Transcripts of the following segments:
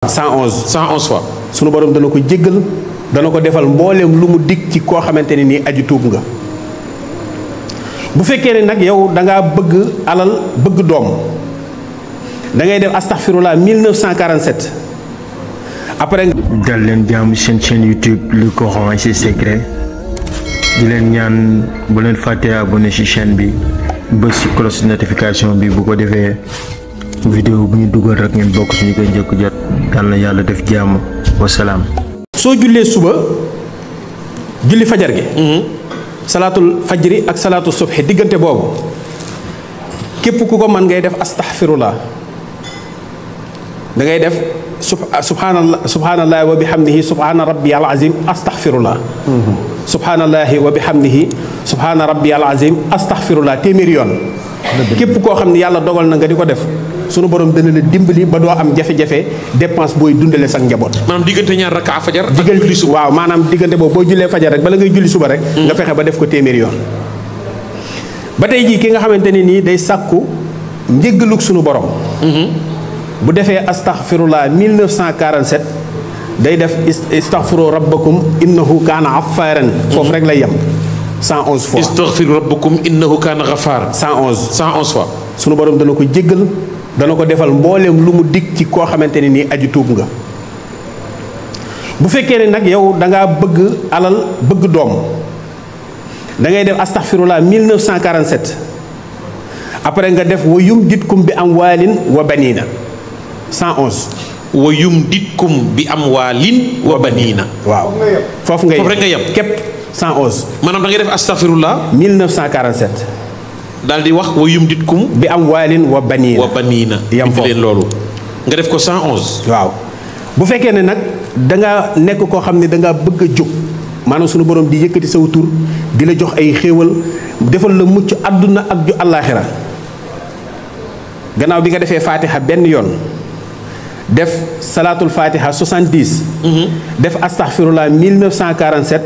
111 fois. sunu borom dana ko jéggal dana ko defal mbooleem lu mu dig ci koo xamante ne nii aju tuub nga. bu fekkee ne nag yow da ngaa bëgg alal bëgg doom da ngay def astaghfirullah 1947 après. dal leen jàmm seen chaîne YouTube le Coran et ses secrets di leen ñaan bu leen fàttee abonné ci chaîne bi bës ci cloche notification bi bu ko defee vidéo bu ñu dugal rek ngeen bokk suñu koy njëkk jot dal na yàlla def jàmm wasalaam. soo jullee suba julli fajar gi. salaatul fajri ak salaatul subhi diggante boobu képp ku ko mën ngay def astaghfirullah da ngay def subhanallah wa bihamdihi subhana rabbiyal azim astaghfirullah. subhanallahi wa bihamdihi subhana rabbiyal azim astaghfirullah téeméeri yoon. képp koo xam ne yàlla dogal na nga di ko def sunu borom dana la dimbali ba doo am jafe-jafe dépense booy dundale sa njaboot. maanaam diggante ñaar rakka fajar. julli suba waaw maanaam diggante boobu boo jullee fajar rek bala ngay julli suba rek. nga fexe ba def ko téeméeri yoon. ba tey jii ki nga xamante ne nii day sàkku njéggalug sunu borom. bu defee astaghfirullah 1947 day def istaghfiru rabbakum innahu kaana ghaffaaran. foofu rek lay yem 111 fois. istaghfiru rabbakum innahu kaana ghaffaaran. 111 fois. sunu borom dana ko jéggal dana ko defal mbooleem lu mu dig ci koo xamante ne nii aju tuub nga. bu fekkee ne nag yow da ngaa bëgg alal bëgg doom da ngay def astaghfirullah 1947 après nga def wa yumditkum bi amwaalin wa baniina 111. wa yumditkum bi amwaalin wa baniina. waaw foofu ngay rek nga yem képp 111. maanaam da ngay def astaghfirullah 1947. daal di wax wa yumditkum bi amwaalin wa baniina. wa baniina. yam foofu leen loolu nga def ko 111. waaw bu fekkee ne nag da nga nekk koo xam ne da ngaa bëgg a jóg maanaam sunu borom di yëkkati saw tur di la jox ay xéewal defal la mucc àdduna ak ju àllaaxira gannaaw bi nga defee fatiha benn yoon def salaatul fatiha 70. def astaghfirullah 1947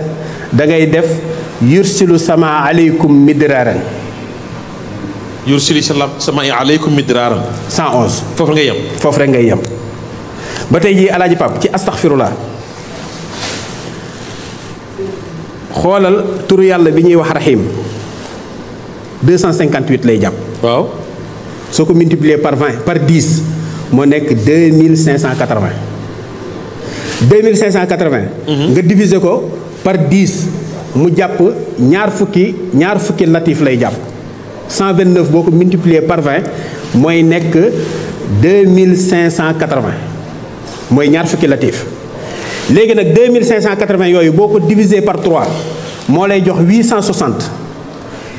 da ngay def yursilu sama aleykum midraaran. yursili sama aleykum midraaran. 111. foofu ngay yem. foofu rek ngay yem ba tey jii alaaji Pap ci astaghfirullah xoolal turu yàlla bi ñuy wax rahim 258 lay jàpp. waaw. soo ko multiplier par 20 par 10 moo nekk 2580. 2580. nga diviser ko par 10 mu jàpp ñaar fukki latif lay jàpp. 129 boo ko multiplier par 20 mooy nekk 2580 mooy ñaar fukki latif léegi nag 2580 yooyu boo ko diviser par 3 moo lay jox 860.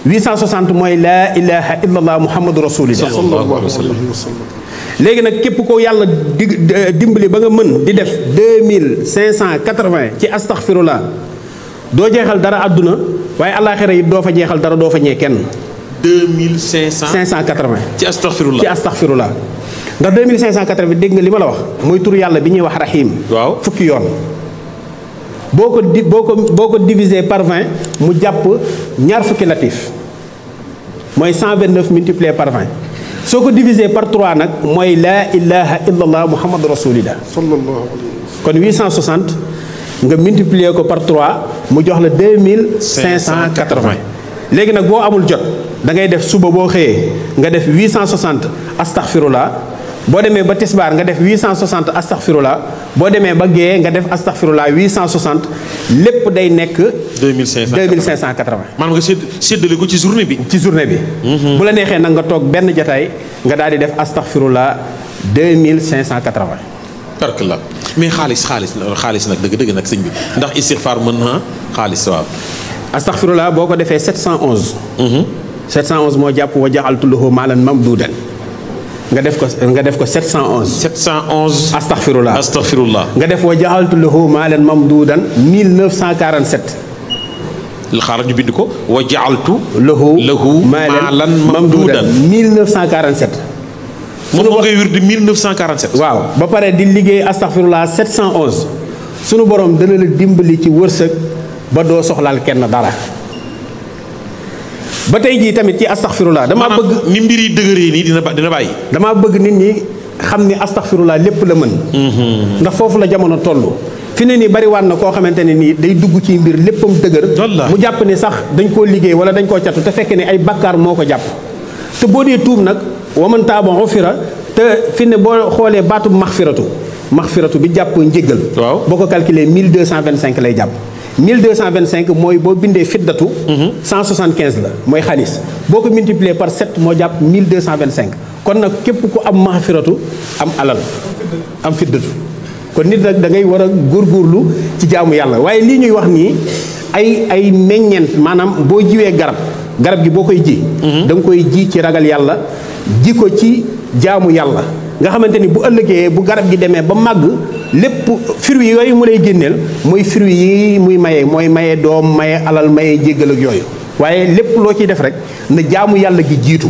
860 mooy laa ilaha illallah muhammadu rasulillah. léegi nag képp ko yàlla dimbali ba nga mën di def 2580 ci astaghfirullah doo jeexal dara àdduna waaye àllaaxira yi doo fa jeexal dara doo fa ñee kenn. 2580 ci astaghfirullah ci astaghfirullah ndax 2580 dégg nga li ma la wax mooy tur yàlla bi ñuy wax rahim. waaw fukki yoon. boo ko diviser par 20 mu jàpp ñaar fukki latif mooy 129 multiplié par 20 soo ko diviser par 3 nag mooy laa ilaha illallah muhammadu rasulillah. kon 860 nga multiplier ko par 3 mu jox la 2580. léegi nag boo amul jot da ngay def suba boo xëyee nga def 860 astaghfirullah boo demee ba tisbaar nga def 860 astaghfirullah boo demee ba gée nga def astaghfirullah 860 lépp day nekk. 2580. maanaam nga séddale ko ci journée bi. ci journée bi. bu la neexee nag nga toog benn jataay nga daal di def astaghfirullah 2580. barkallah mais xaalis nag dëgg nag sëñ bi ndax istighfar mën na xaalis waaw. astaghfirullah boo ko defee 711. 711 moo jàpp wa ja'altu lahu maalan mamduudan nga def ko 711. 711. astaghfirullah nga def wa ja'altu lahu maalan mamduudan 1947. xaaral ñu bind ko wa ja'altu lahu maalan mamduudan 1947. moom moo ngay wir di 1947. waaw ba pare di liggéey astaghfirullah 711 sunu borom dana la dimbali ci wërsëg ba doo soxlaal kenn dara. ba tey jii tamit ci astaghfirullah damaa bëgg ni mbir yi dëgëree nii dina bàyyi. damaa bëgg nit ñi xam ni astaghfirullah lépp la mën. ndax foofu la jamono toll. fi ne nii bari waan na koo xamante ne nii day dugg ci mbir léppam dëgër. mu jàpp ne sax dañ koo liggéey wala dañ koo catu te fekk ne ay bakkaar moo ko jàpp. te boo dee tuub nag waman taaba ufira te fi ne boo xoolee baatu maxfiratu bi jàpp njéggal. waaw boo ko calculé 1225 lay jàpp. 1225 mooy boo bindee fiddatu. 175 la mooy xaalis boo ko multiplier par 7 moo jàpp 1225 kon nag képp ku am maxfiratu am alal am fiddatu kon nit nag da ngay war a góorgóorlu ci jaamu yàlla waaye lii ñuy wax nii ay meññeent maanaam boo jiwee garab gi boo koy ji. da nga koy ji ci ragal yàlla ji ko ci jaamu yàlla nga xamante ni bu ëllëgee bu garab gi demee ba màgg lépp fruits yooyu mu lay génneel mooy fruits yi muy maye mooy maye doom maye alal maye jéggal ak yooyu waaye lépp loo ciy def rek na jaamu yàlla gi jiitu.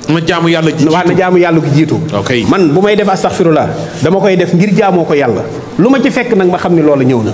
na jaamu yàlla gi jiitu waaw na jaamu yàlla gi jiitu. man bu may def astaghfirullah dama koy def ngir jaamoo ko yàlla lu ma ci fekk nag ma xam ni loolu ñëw na.